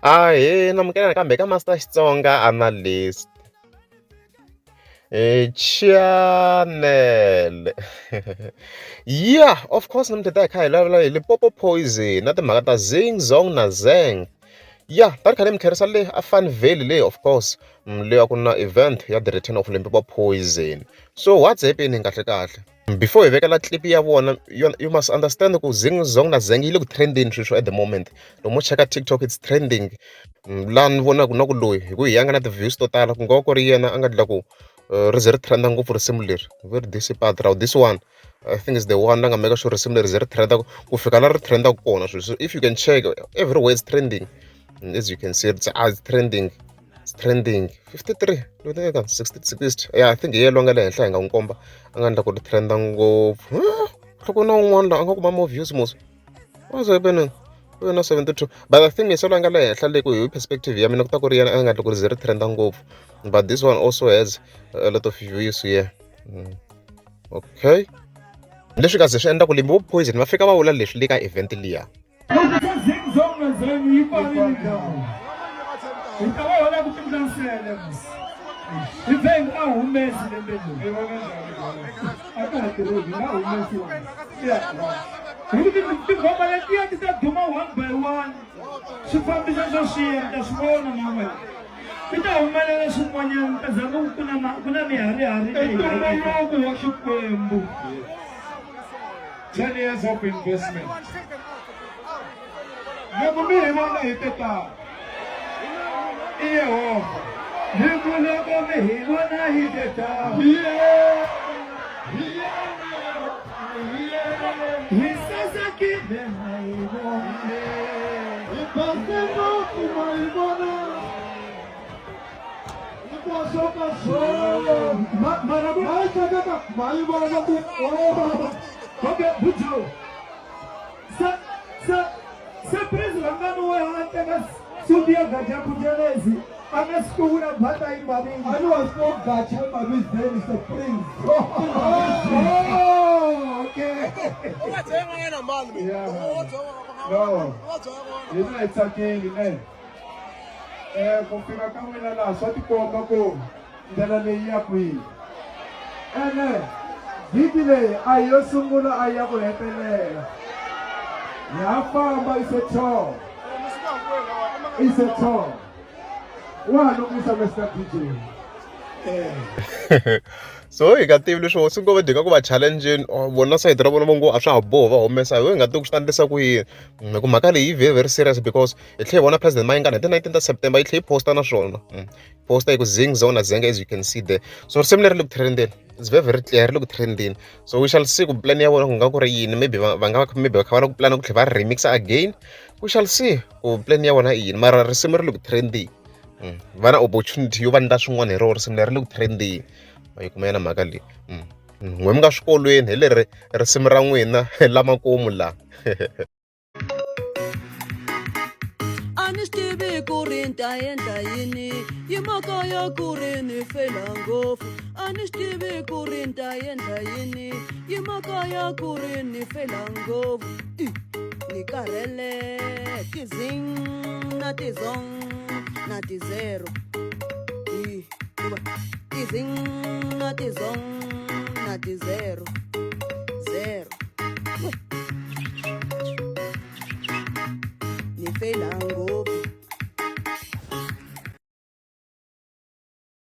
Ahee namukela nakambe ka Master Xitsonga Analyst channel yeah of course namuntlha hi ta hi kha hi vulavula hi Limpopo Poison na timhaka ta Zing Zong na Zeng ya ta ri kha ni mi tlherisa le a Fun Valley leyi of course leyi a ku na event ya the return of Limpopo Poison so what's happening kahle kahle Before hi vekela clip ya vona you must understand ku Zing Zong na Zeng yi le ku trendeni sweswi at the moment loko mo cheka TikTok it's trending laha ni vonaka na ku loyi hi ku hi ya nga na ti-views to tala ku nga va ku ri yena a nga endla ku ri ze ri trend-a ngopfu risimu leri ve ri this patra this one I think is the one la nga make sure risimu leri ze ri trend-a ku fika la ri trend-aka kona sweswi so if you can check everywhere it's trending as you can see it's, it's trending. It's trending 53 loko 60 60 yeah I think hi yena loyi a nga le henhla hi nga n'wi komba a nga endla ku ri trend ngopfu loko na un'wana la a nga kuma more views mos what's happening u na 72 but I think yena loyi a nga le henhla le ku hi perspective ya mina ku ta ku ri yena a nga endla ku ri ze ri trenda ngopfu but this one also has a lot of views here okay leswi kaze swi endla ku Limpopo Poison va fika va vula leswi le ka event liya. Hi ta va hola ku tlula nsele musi. Hi vhe hi nga humesi lembe leri. A ka ha tirheki, hi nga humesi wona. Hi ku tinghoma letiya ti ta duma one by one. Swi fambisa swo swiya mi ta swi vona na n'wina. Ti ta humelela swin'wanyana mi ta za mi ku na ku na miharihari. I ntumbuluko wa Xikwembu. 10 years of investment. Loko mi hi vona hi te tano, i Yehovha. Hi ku loko mi hi vona hi te tano, Hi yena, hi yena, hi yena. Hi sasekile ma hi vona. Hi base ngopfu ma hi vona. Hinkwaswo ka swona. Mara Ma yi hleketa, ma yi vona ku oh. Okay, Bujo. Se se se Prince Rhangani wa ha teka suti ya Gaja Buthelezi a nga swi tivula bata yi mbarile. A ni wa swi tiva Gaja mavizeni se Prince. Oh, okay. Yeah. No. Hina hi tsakile ne. Eh ku fika ka n'wina laha swa tikomba ku ndlela leyi ya kwihi. Ene vhiki leyi a hi yo sungula a hi ya ku hetelela. Ya famba is a tour. Is a tour. Wa ha lunghisa Mr DJ. So hi nga tivi leswo swi ngo va dyeka ku va challenge-ini vona sayiti ra vona va ngo a swa ha bohi va humesa hi nga tivi ku swi ta endlisa ku yini hi ku mhaka leyi yi very very serious because hi tlhela hi vona president Mayengani hi ti 19 ta September yi tlhela yi posta na swona posta yi ku zing zona zenga as you can see there so risimu leri ri le ku trendeni it's very very clear ri le ku trendeni so we shall see ku plan ya vona ku nga ku ri yini maybe va nga va maybe va kha va lava ku plan ku tlhela va remixa again we shall see ku plan ya vona i yini mara risimu ri le ku trendeni va na opportunity yo va endla swin'wana hi rona risimu leri ri le ku trendeni ma yi kuma yena mhaka leyi n'we mi nga swikolweni hi leri risimu ra n'wina lamakumu laha. A ni swi tivi ku ri ni ta endla yini yi mhaka ya ku ri ni fela ngopfu a ni swi tivi ku ri ni ta endla yini yi mhaka ya ku ri ni fela ngopfu I, ni karhele tizing na tizong na tizero I, tizing na tizong na tizero zero. Ni fela ngopfu.